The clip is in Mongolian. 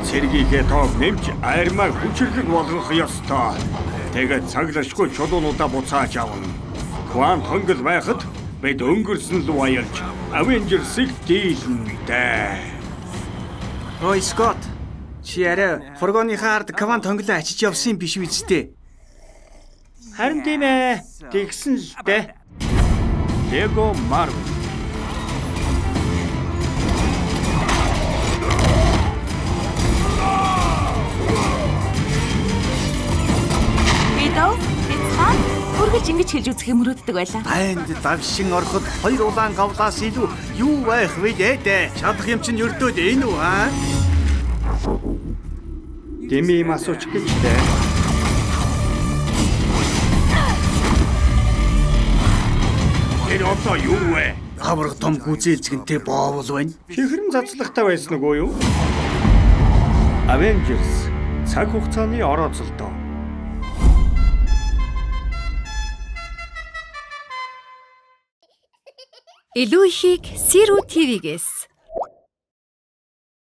Цэргийнхээ тоог нэмж армаа хүчирхэг болгох ёстой. Тэгээд цаглашгүй чулуунуудаа буцааж авна. Квант хонгил байхад бид өнгөрсөн лүү аялж Avengers-ыг дийлнэ дээ. Ой, Скотт. Чи арай фургоныхаа ард квант хонглоо ачиж явсан юм биш үсттэй. Харин тийм ээ. Тэгсэн л дээ. Lego Marvel. Видов, Бицхан үргэлж ингэж хэлж үзэхээ мөрөөддөг байлаа. Дайнд давшин ороход хоёр улаан гавлаас илүү юу байх вэ дээ? Чадах юм чинь ердөөд энэ үү аа? Дими юм асууч гэж дээ. Тэр одоо юу вэ? Авраг том гүзээлзгэнтэй боовол байна. Чихрэн цацлагтай байсан үгүй юу? Avengers цаг хугацааны орооцолдоо. Илүү ихийг Сирүү TV-гээс